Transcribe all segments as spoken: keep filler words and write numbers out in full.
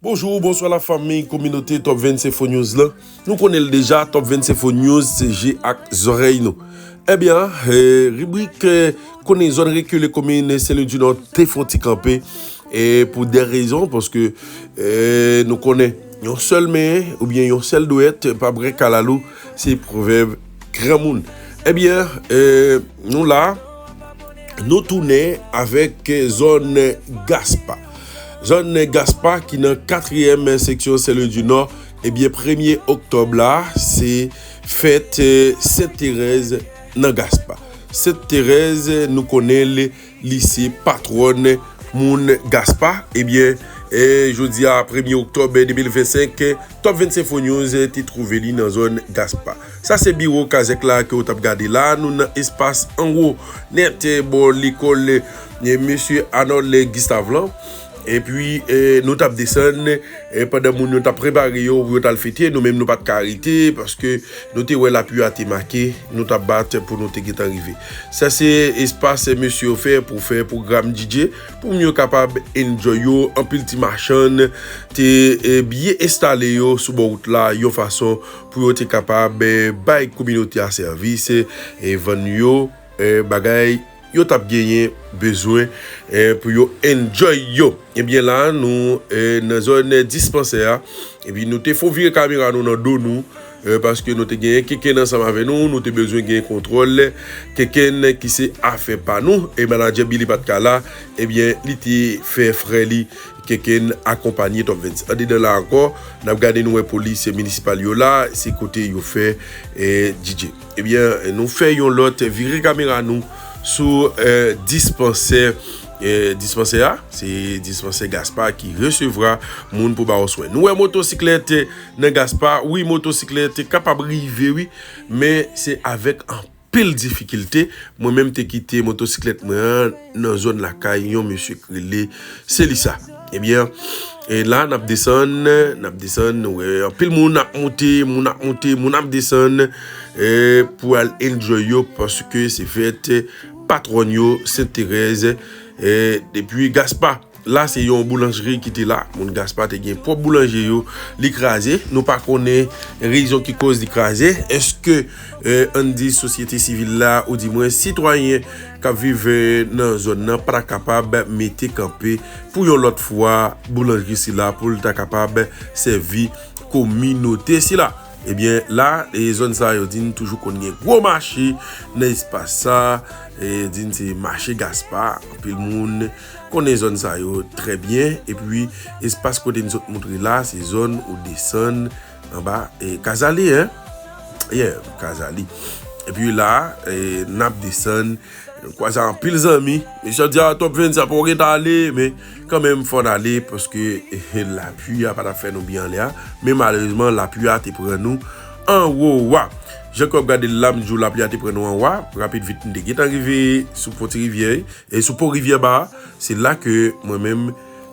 Bonjou, bonswa lafanmi, kominote Top vennsenk Info News lan. Nou konnen l deja, Top vennsenk Info News se je ak zòrèy nou. Ebyen, eh, ribrik eh, konnen zòn rekile komin Sen Lwi di Nò te fè yon ti kanpe eh, pou de rezon, paske eh, nou konnen yon sèl men oubyen yon sèl dwèt pa bwè kalalou, se pwovèb granmoun. Ebyen, eh, nou la, nou tounen avèk zòn Gaspa. Zòn Gaspa ki nan katriyèm seksyon Sen Lwi di Nò, ebyen, premye oktòb la, se fèt eh, Sent Terèz nan Gaspa. Sent Terèz, nou konnen li, li se patwòn moun Gaspa. Ebyen, eh, jodi a, premye oktòb de mil vennsenk, Top vennsenk Info News eh, te twouve li nan zòn Gaspa. Sa se biwo kazèk la ke w t ap gade la. Nou nan espas anwo nèt eh, bò lekòl eh, mesye Arnold Gustave lan. Epi eh, nou t ap desann eh, pandan moun yo t ap prepare yo pou yo t al fete. Nou menm nou pa t ka rete paske nou te wè lapli a te make, nou t ap bat pou nou te gentan rive. Sa se espas eh, mesye yo fè pou fè pwogram D J, pou moun yo kapab enjoy yo. Anpil ti machann te eh, byen enstale yo sou bò wout la yon fason pou yo te kapab eh, bay kominote a sèvis eh, e vann yo eh, bagay yo t ap genyen bezwen eh, pou yo enjoy yo. Ebyen la, nou eh, nan zòn dispansè a, epi nou te fè yon vire kamera nou nan do nou, eh, paske nou te genyen Kenkenn ansanm avè nou, nou te bezwen gen kontwòl Kenkenn ki se afè pa nou, e manadjè Billy pa t ka la, ebyen, li te fè frè li Kenkenn akonpanye Top vennsenk. Andedan la ankò, n ap gade nou wè polis minisipal yo la, se kote yo fè eh, D J. Ebyen, nou fè yon lòt vire kamera nou sou eh, dispansè. Eh, dispansè a, se dispansè Gaspa ki resevwa moun pou ba yo swen. Nou wè motosiklèt nan Gaspa, wi, motosiklèt kapab rive, wi, men se avèk anpil difikilte. Mwen menm te kite motosiklèt mwen an nan zòn lakay yon mesye k rele Selisa. Ebyen, e la n ap desann, n ap desann, nou wè anpil moun ap monte, moun ap monte, moun ap desann, eh, pou al enjoy yo, paske se fèt patwòn yo, Sent Terèz, eh, depi Gaspa. La, se yon boulanjri ki te la. Moun Gaspa te gen pwòp boulanje yo. Li kraze. Nou pa konnen rezon ki koz li kraze. Èske, eh, ann di sosyete sivil la, oudimwen sitwayen k ap viv eh, nan zòn nan, pa ta kapab mete kanpe pou yon lòt fwa boulanjri sila, pou l ta kapab sèvi kominote sila? Ebyen, la, eh, zòn sa yo di n toujou konn gen gwo mache nan espas sa. Eh, di n se mache Gaspa. Anpil moun konnen zòn sa yo trè byen. Epi, espas kote n sot moutre la, se zòn ou desann anba, eh, Kazali, en? Yeah, Kazali. Epi la, eh, n ap desann, n kwaze anpil zanmi. Mesye ap di, "A, Top vennsenk, pa w gentan ale," men kanmenm, fò n ale, paske, eh, lapli a pa t ap fè nou byen anlè a. Men malerezman, lapli a te pran nou anwo a. Jan ke w ap gade l la, m di w lapli a te pran nou anwo a. Rapid vit, m te gentan rive sou pon ti rivyè, e sou pon rivyè ba a. Se la ke mwen menm,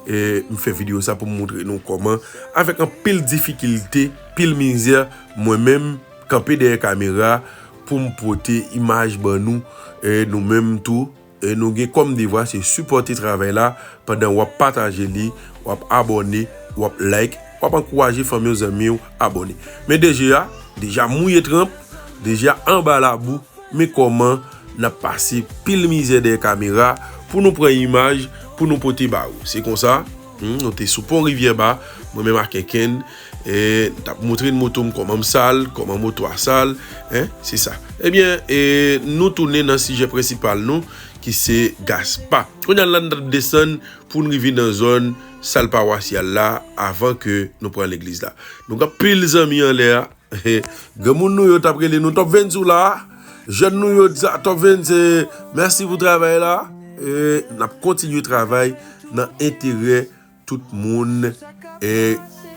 eh, m fè videyo sa pou m montre nou kòman, avèk anpil difikilte, pil mizè, mwen menm, kanpe dèyè kamera pou m pote imaj ban nou, eh, nou menm tou, eh, nou gen kòm devwa se sipòte travay la pandan w ap pataje li, w ap abòne, w ap like, w ap ankouraje fanmi w, zanmi w abòne. Men D J a deja mouye tranp, D J a anba labou, men kòman n ap pase pil mizè dèyè kamera pou nou pran imaj, pou nou pote ba ou. Se konsa, hmm, nou te sou pon Rivyè Ba, mwen menm ak Kenkenn, e, n t ap montre n moto m kòman m sal, kòman moto a sal, en, se sa. Ebyen, e, nou tounen nan sijè prensipal nou, ki se Gaspa. Kounye a la, n t ap desann pou n rive nan zòn sal pawasyal la avan ke nou pran legliz la. Nou gen anpil zanmi anlè a, granmoun nou yo t ap rele nou Top vennsenk la, jèn nou yo di sa, Top vennsenk, mèsi pou travay la. E, n ap kontinye travay nan enterè tout moun, e,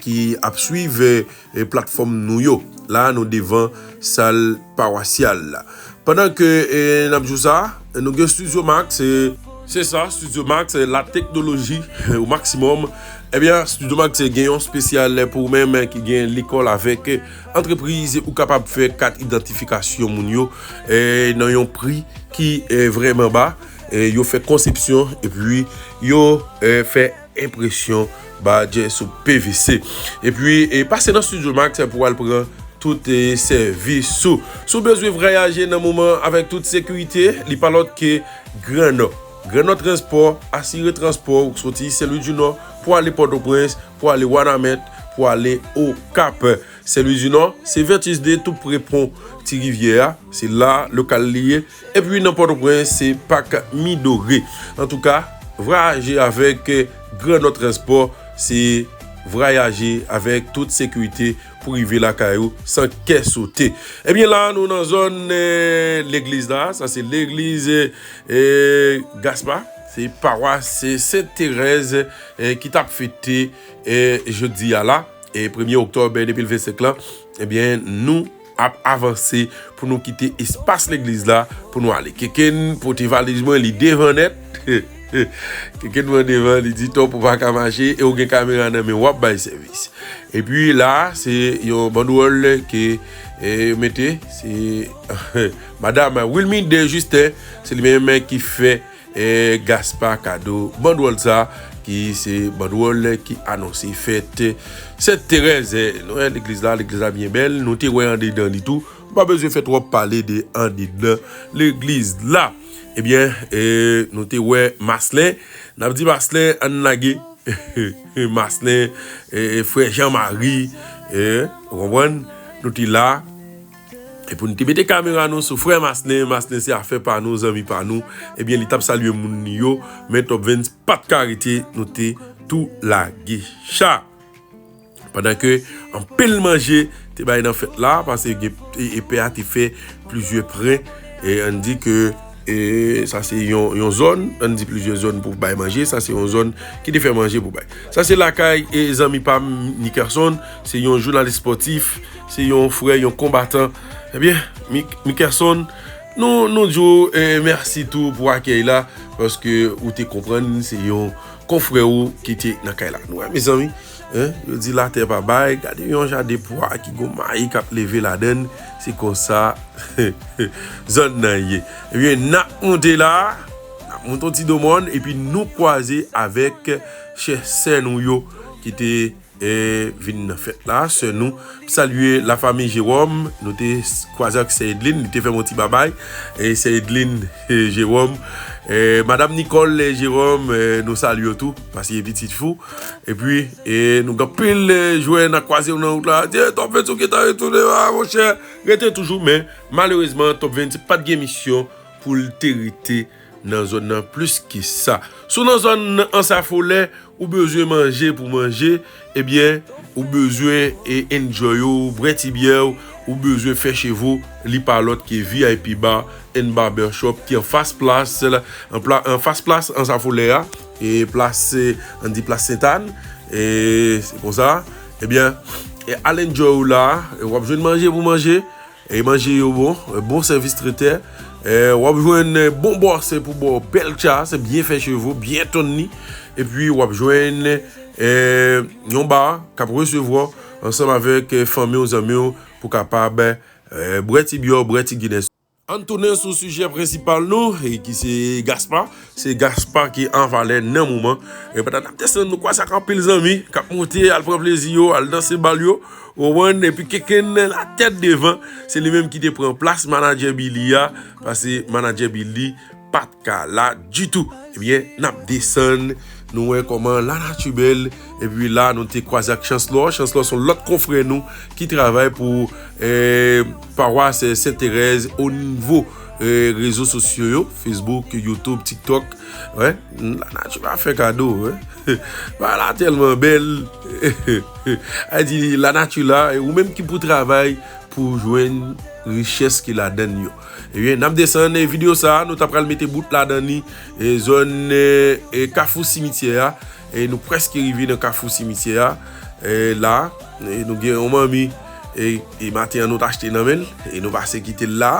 ki ap swiv, e, e, platfòm nou yo. La, nou devan sal pawasyal la. Pandan ke, e, n ap di w sa, nou gen Studio Max, e, se sa, Studio Max, e, la teknoloji o maksimòm. Ebyen, Studio Max, e, gen yon espesyal pou ou menm, e, ki gen lekòl avèk, e, antrepriz, ou kapab fè kat idantifikasyon moun yo, e, nan yon pri ki, e, vrèman ba. E, yo fè konsepsyon, epi yo, e, fè enpresyon Badge sou P V C. Epi, e pase nan Studio Max pou al pran tout e, sèvis ou. Si w bezwen vwayaje nan moman avèk tout sekirite, li pa lòt ke Gran Nò. Gran Nò Transpò asire transpò ou soti Sen Lwi di Nò pou ale Pòtoprens, pou ale Wanament, pou ale Okap. Sen Lwi di Nò, se ventis de tou pre pon Ti Rivyè a, se la lokal li ye. Epi nan Pòtoprens, se Pak Midore. Antouka, vwayaje avèk Gran Nò Transpò, se vwayaje avèk tout sekirite pou rive lakay ou san kè sote. Ebyen la, nou nan zòn, eh, legliz la, sa se legliz, eh, Gaspa, se pawas Sent Terèz, eh, ki t ap fete, eh, jodi a la, e premye oktòb de mil vennsenk lan, ebyen, nou ap avanse pou nou kite espas legliz la pou nou ale. Kenken pote valiz mwen, li devan nèt. Kenken mwen devan, li di, "Top, ou pa ka mache e ou gen kamera nan men w, w ap bay sèvis." Epi la, se yon bandwòl ke, eh, yo mete, se Madam Wilmide Justin, se li menm ki fè eh, Gaspa kado bandwòl sa, ki se bandwòl ki anonse fèt Sent Terèz. Eh, nou wè legliz la, legliz la byen bèl. Nou te wè andedan li tou. Nou pa bezwen fè twòp pale de andedan legliz la. Ebyen, eh, nou te wè Maslen. N ap di Maslen, ann lage. Maslen, eh, frè Jan Mari, eh, ou konprann? Nou te la. E pou n te mete kamera nou sou frè Maslen, Maslen se afè pa nou, zanmi pa nou. Ebyen, li t ap salye moun li yo, men Top Vens pa t ka rete, nou te tou lage cha. Pandan ke anpil manje te bay nan fèt la, paske gen, e, e pè a te fè plizyè pren, e ann di ke, e sa se yon, yon zòn, ann di plizyè zòn pou bay manje, sa se yon zòn ki te fè manje pou bay. Sa se lakay, e, zanmi pa m, Nickerson, se yon jounalis spòtif, se yon frè, yon konbatan. Ebyen, Mik-, Mickerson, nou, nou di w, eh, mèsi tou pou akèy la, paske ou te konprann se yon konfrè ou ki te nan kay la. Nou wè, mezanmi, en, yo di latè pa bay, gade yon jaden pwa ki gon mayi k ap leve ladan l, se konsa zòn nan ye. Ebyen, n ap monte la, n ap monte yon ti do mòn, epi nou kwaze avèk chè sè nou yo ki te e, vin nan fèt la. Sè nou, salye lafanmi Jewòm, nou te s-, kwaze ak sè Edlin, li te fè m yon ti babay. E sè Edlin, e, Jewòm, e, madanm Nicole, e, Jewòm, e, nou salye w tou, paske e pitit fou. Epi, e, nou gen anpil, e, jwè n a kwaze yo nan wout la. Di, "Top Vens ou gentan retounen, a, monchè, rete toujou." Men, malerezman, Top Vens pa t gen misyon pou l te rete nan zòn nan plis ke sa. Si w nan zòn Ansafolè, ou bezwen manje pou manje, ebyen, ou bezwen, e, enjoy ou, bwè ti byè w, ou bezwen fè cheve w, li pa lòt ke V I P Bar and Barbershop ki anfas plas, an pla-, anfas plas Ansafolè a, e plas, e, ann di plas Sentàn, e se konsa, ebyen, e al enjoy ou la, e w ap jwenn manje pou manje, e manje yo bon, e bon sèvis tretè. E w ap jwenn, e, bon bòsè pou ba w bèl tcha, se byen fè cheve w, byen tonn li. Epi w ap jwenn, e, yon ba k ap resevwa w ansanm avèk, e, fanmi w, zanmi w pou kapab, e, bwè ti byè w, bwè ti Guinness. Ann tounen sou sijè prensipal nou, e ki se Gaspa. Se Gaspa ki an valè nan moman. E pandan n ap desann, nou kwaze ak anpil zanmi k ap monte, al pran plezi yo, al danse bal yo. Ou konprann? Epi kenkenn latèt devan, se li menm ki te pran plas manadjè Billy a, paske manadjè Billy pa t ka la ditou. Ebyen, n ap desann, nou wè kòman lanati bèl, epi la, nou te kwaze ak Chancelor. Chancelor se yon lòt konfrè nou ki travay pou, eh, pawas Sent Terèz o nivo, eh, rezo sosyo yo, Facebook, YouTube, TikTok. Wè, lanati pa fè kado, wè. Bagay la tèlman bèl. A di, lanati la, e ou menm ki pou travay pou jwenn richès ki ladan l yo. Ebyen, n ap desann, e, videyo sa a, nou ta pral mete bout ladan li, e, zòn, e, e, Kafou Simityè a, e nou prèske rive nan Kafou Simityè a, e, la, e nou gen yon manmi, e, e maten an nou t achte nan men l, e nou pase kite l la,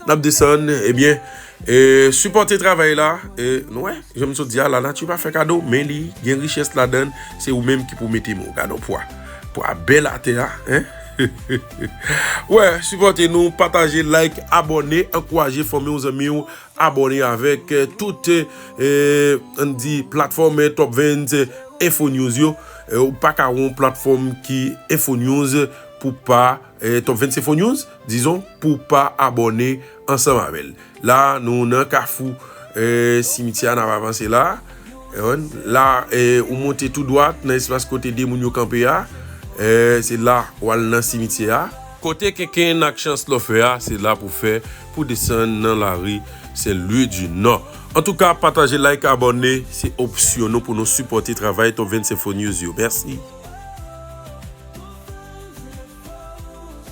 n ap desann, ebyen, e, sipòte travay la, e, nou wè, jan m sot di a, lanati pa fè kado, men li gen richès ladan l, se ou menm ki pou mete men w. Gade yon pwa. Pwa bèl atè a, en? Wè, sipòte nou, pataje, like, abòne, ankouraje fanmi w, zanmi w, abòne avèk, eh, tout, eh, ann di, platfòm, eh, Top Vens, eh, Info News yo. E, ou pa ka wè yon platfòm ki Info News pou pa, e, Top vennsenk Info News, dizon, pou pa abòne ansanm avè l. La, nou nan kafou, e, simityè a, n ap avanse la. E, la, e, ou monte tou dwat nan espas kote de moun yo kanpe a. E, se la, w al nan simityè a. Kote Kenken ak Chans Lòfè a, se la pou fè, pou desann nan lari Sen Lwi di Nò. Antouka, pataje, like, abòne, se opsyon nou pou nou sipòte travay Top vennsenk Info News yo. Mèsi.